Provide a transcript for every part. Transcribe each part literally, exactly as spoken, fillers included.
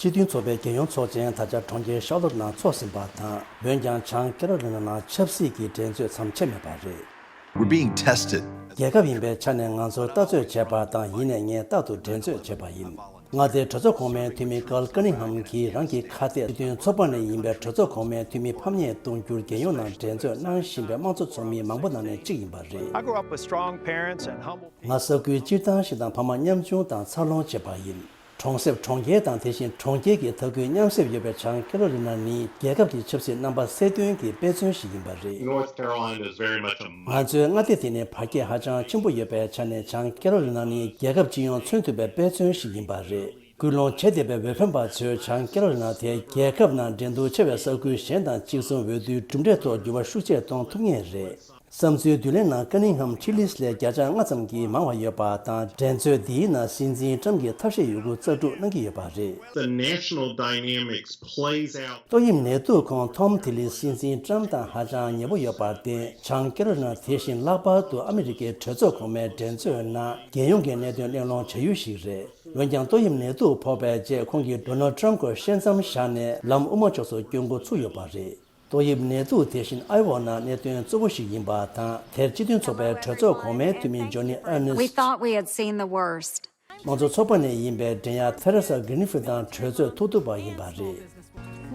སྤྱི་མཐུན་ཚོགས་པའི་རྒྱལ་ཡོངས་ཚོགས་ཆེན་ད་ཆ་གྲོང་ཁྱེར་ཤར་ལོཊ་ནང་འཚོགས་ཟིན་པ་དང་། འོན་ཀྱང་བྱང་ཀེ་རོ་ལི་ན་ནང་ཆབ་སྲིད་ཀྱི་འགྲན་རྩོད་མཚམས་ཆད་མེད་པ་རེད། We're being tested. རྒྱལ་ཁབ་ཡིན་པའི་ཆ་ནས་ང་ཚོར་ལྟ་ཚོད་བྱས་པ་དང་། ཡིན་ནའི་ངས་རྟག་ཏུ་འགྲན་རྩོད་བྱས་པ་ཡིན། མངའ་སྡེའི་གྲོས་ཚོགས་གོང་མའི་འཐུས་མི་ཀལ་ཀ་ནིང་ཧམ་གྱིས་རང་གི་ཁ་གཏད། སྤྱི་མཐུན་ཚོགས་པ་ནས་ཡིན་པའི་གྲོས་ཚོགས་གོང་མའི་འཐུས་མི་ཕམ་ཉེས་གཏོང་རྒྱུར་རྒྱལ་ཡོངས་ནང་འགྲན་རྩོད་གནང་བཞིན་པའི་དམངས་གཙོ་ཚོགས་མི་མང་པོ་ནང་ནས་གཅིག་ཡིན་པ་རེད། I grew up with strong parents and humble. ང་ས་ཁུལ་སྤྱིར་བཏང་ཞིག་དང་ཕ་མ་ཉམ་ཆུང་དང་འཚར་ལོངས་བྱས་པ་ཡིན། གྲོང་གསེབ་གྲོང་ཁྱེར་དང་དེ་བཞིན་གྲོང་ཁྱེར་གྱི་མཐའ་ཁུལ་མཉམ་གསེབ་ཡོད་པའི་བྱང་ཀེ་རོ་ལི་ན་ནི་རྒྱལ་ཁབ་ཀྱི་ཆབ་སྲིད་རྣམ་པ་གསལ་སྟོན་གྱི་དཔེ་མཚོན་ཞིག་ཡིན་པ་རེད། North Carolina is very much a ང་ཚོའི་མངའ་སྡེ་དེ་ནི་བར་ཁྱད་ཧ་ཅང་ཆེན་པོ་ཡོད་པའི་ཆ་ནས་བྱང་ཀེ་རོ་ལི་ན་ནི་རྒྱལ་ཁབ་སྤྱི་ཡོངས་མཚོན་ཐུབ་པའི་དཔེ་མཚོན་ཞིག་ཡིན་པ་རེད། སྐུལ་སློང་བྱེད་བསྡད་པའི་འོས་འཕེན་པ་ཚོས་བྱང་ཀེ་རོ་ལི་ན་དེ་རྒྱལ་ཁབ་ནང་འགྲན་བསྡུར་ཆེ་བའི་ས་ཁུལ་གཞན་དང་གཅིག་མཚུངས་འོས་བསྡུའི་གྲུབ་འབྲས་ཐོག་འགྱུར་བ་ཤུགས་ཆེ་གཏོང་ཐུབ་ངེས་རེད། བསམ་ཚུལ་བསྡུ་ལེན་ནང་ཀ་ནིང་ཧམ་ཆི་ལིས་ལས་བརྒྱ་ཆ་ལྔ་ཙམ་གྱིས་མང་བ་ཡོད་པ་དང་། འགྲན་རྩོད་འདིའི་ནང་སྲིད་འཛིན་ཏྲམ་གྱིས་ཐབས་ཤེས་ཡོད་རྒུ་རྩལ་སྤྲུགས་གནང་གི་ཡོད་པ་རེད། The national dynamics plays out. ཏོག་དབྱིབས་ནད་དུག་ཁོངས་ཐོམ་ཐི་ལིས་སྲིད་འཛིན་ཏྲམ་དང་ཧ་ཅང་ཉེ་པོ་ཡོད་པར་བརྟེན། བྱང་ཀེ་རོ་ལི་ན་དེ་བཞིན་ལྷག་པར་དུ་ཨ་མི་རི་ཀའི་གྲོས་ཚོགས་གོང་མའི་འགྲན་རྩོད་ནང་རྒྱལ་ཡོངས་ཀྱི་གནད་དོན་གླེང་སློང་བྱ་ཡུལ་ཞིག་རེད། འོན་ཀྱང་ཏོག་དབྱིབས་ནད་དུག་ཕོག་པའི་རྗེས་ཁོང་གིས་ཌོ་ནལ་ཏྲམ་སྐོར་བཤད་མཚམས་བཞག་ནས་ལམ་དབུ་མ་ཕྱོགས་སུ་བསྐྱོད་འགོ་ཚུགས་ཡོད་པ་རེད། ཏོག་དབྱིབས་ནད་དུག་དེ་བཞིན་ཨའི་ཝ་ནང་གནད་དོན་གཙོ་བོ་ཞིག་ཡིན་པ་དང་། དེར་སྤྱི་མཐུན་ཚོགས་པའི་གྲོས་ཚོགས་གོང་མའི་འཐུས་མི་ཇོ་ནི་ཨར་ནེ་སི། We thought we had seen the worst. དམངས་གཙོ་ཚོགས་པ་ནས་ཡིན་པའི་འགྲན་ཡག་ཐེ་རེ་ས་གྷི་རིན་ཧྥིད་དང་གྲོས་ཚོགས་ཐུག་ཐུབ་པ་ཡིན་པ་རེད།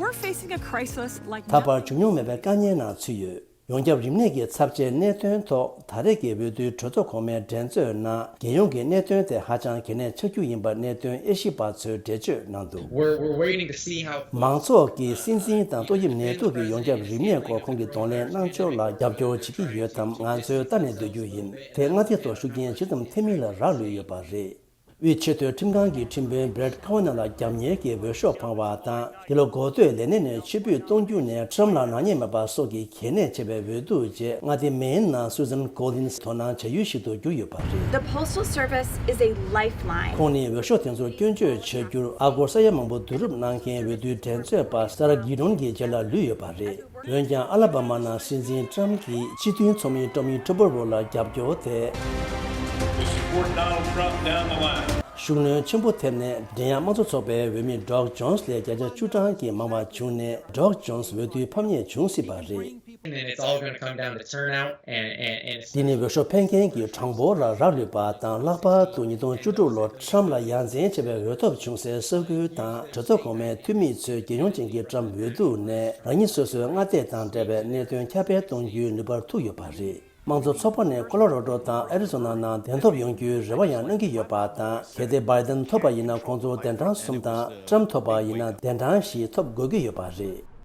We're facing a crisis like ད་བར་བྱུང་མྱོང་མེད་པའི་དཀའ་ངལ་ནང་ཚུད་ཡོད། ཡོངས་ཁྱབ་རིམས་ནད་ཀྱི་ཚབས་ཆེའི་གནད་དོན་ཐོག་ད་རེས་ཀྱི་འོས་བསྡུའི་གྲོས་ཚོགས་གོང་མའི་འགྲན་རྩོད་ནང་རྒྱལ་ཡོངས་ཀྱི་གནད་དོན་དེ་ཧ་ཅང་གལ་གནད་ཆགས་རྒྱུ་ཡིན་པ་གནད་དོན་དབྱེ་ཞིབ་པ་ཚོས་འགྲེལ་བརྗོད་གནང་འདུག། We're, we're waiting to see how མང་ཚོགས་ཀྱིས་སྲིད་འཛིན་དང་ཏོག་དབྱིབས་ནད་དུག་གི་ཡོངས་ཁྱབ་རིམས་ནད་སྐོར་ཁོང་གིས་གདོང་ལེན་གནང་ཕྱོགས་ལ་རྒྱབ་སྐྱོར་བྱེད་ཀྱི་ཡོད་དམ། ང་ཚོས་ལྟ་ནས་སྡོད་རྒྱུ་ཡིན། དེ་མངའ་སྡེ་ཐོག་ཤུགས་རྐྱེན་ཇི་ཙམ་ཐེབས་མིན་ལ་རག་ལུས་ཡོད་པ་རེད། དབུས་ཆེས་མཐོའི་ཁྲིམས་ཁང་གི་ཁྲིམས་དཔོན་Brett Kavanaugh ལ་རྒྱབ་གཉེར་གྱི་འོས་ཤོག་འཕངས་པ་དང་། འདི་ལོ་འགོ་སྟོད་ལས་གནས་ནས་ཕྱིར་འབུད་གཏོང་རྒྱུ་ནས་ཁྲམ་ལ་ནག་ཉེས་མེད་པ་སོགས་ཀྱི་གལ་གནད་ཆེ་བའི་འོས་བསྡུ་རྗེས་མངའ་སྡེ་མེན་ནང་Susan Collins དོ་སྣང་བྱ་ཡུལ་ཞིག་ཏུ་གྱུར་ཡོད་པ་རེད། The Postal Service is a lifeline. ཁོང་ནི་འོས་ཤོག་དེ་ཚོར་སྐྱོན་བརྗོད་བྱ་རྒྱུར་ཨ་སྒོར་ས་ཡ་མང་པོ་བསྡུ་རུབ་གནང་མཁན་འོས་བསྡུའི་འགྲན་རྩོད་པ་Sara Giron གྱི་རྗེས་ལ་ལུས་ཡོད་པ་རེད། འོན་ཀྱང་ཨ་ལ་བ་མ་ནང་སྲིད་འཛིན་ཏྲམ་གྱིས་སྤྱི་མཐུན་ཚོགས་མི་Tommy Tuberville ལ་རྒྱབ་སྐྱོར་དེ། To support Donald Trump down the line. ཤུགས་སྣོན་ཆེན་པོ་ཐེབས་ནས་འགྲན་ཡག་དམངས་གཙོ་ཚོགས་པའི་འོས་མི་Doug Jones ལས་བརྒྱ་ཆ་བཅུ་གྲངས་ཀྱིས་མང་བ་བྱུང་ནས་Doug Jones འོས་བསྡུའི་ཕམ་ཉེས་བྱུང་སྲིད་པ་རེད། And it's all gonna come down to turnout and, and, and འདི་ནི་འོས་ཤོག་འཕེན་མཁན་གྱི་གྲངས་འབོར་ལ་རག་ལུས་པ་དང་། ལྷག་པར་དུ་ཉིས་སྟོང་བཅུ་དྲུག་ལོར་ཏྲམ་ལ་ཡ་མཚན་ཆེ་བའི་འོས་ཐོབ་བྱུང་སའི་ས་ཁུལ་དང་གྲོས་ཚོགས་གོང་མའི་འཐུས་མི་ཚོས་རྒྱལ་ཡོངས་ཅན་གྱི་ཏྲམ་འོས་བསྡུ་ནས་རང་ཉིད་སོ་སོའི་མངའ་སྡེ་དང་འབྲེལ་བའི་གནད་དོན་ཁྱབ་སྤེལ་གཏོང་རྒྱུའི་ནུས་པར་ཐུག་ཡོད་པ་རེད། དམངས་གཙོ་ཚོགས་པ་ནས་ཀོ་ལོ་ར་ཌོ་དང་ཨེ་རི་ཛོ་ན་ནང་གདན་ཐོབ་ཡོང་རྒྱུའི་རེ་བ་ཡང་གནང་གི་ཡོད་པ་དང་། གལ་ཏེ་Biden ཐོབ་པ་ཡིན་ན་ཁོང་ཚོར་གདན་གྲངས་གསུམ་དང་། ཏྲམ་ཐོབ་པ་ཡིན་ན་གདན་གྲངས་བཞི་ཐོབ་དགོས་ཀྱི་ཡོད་པ་རེད།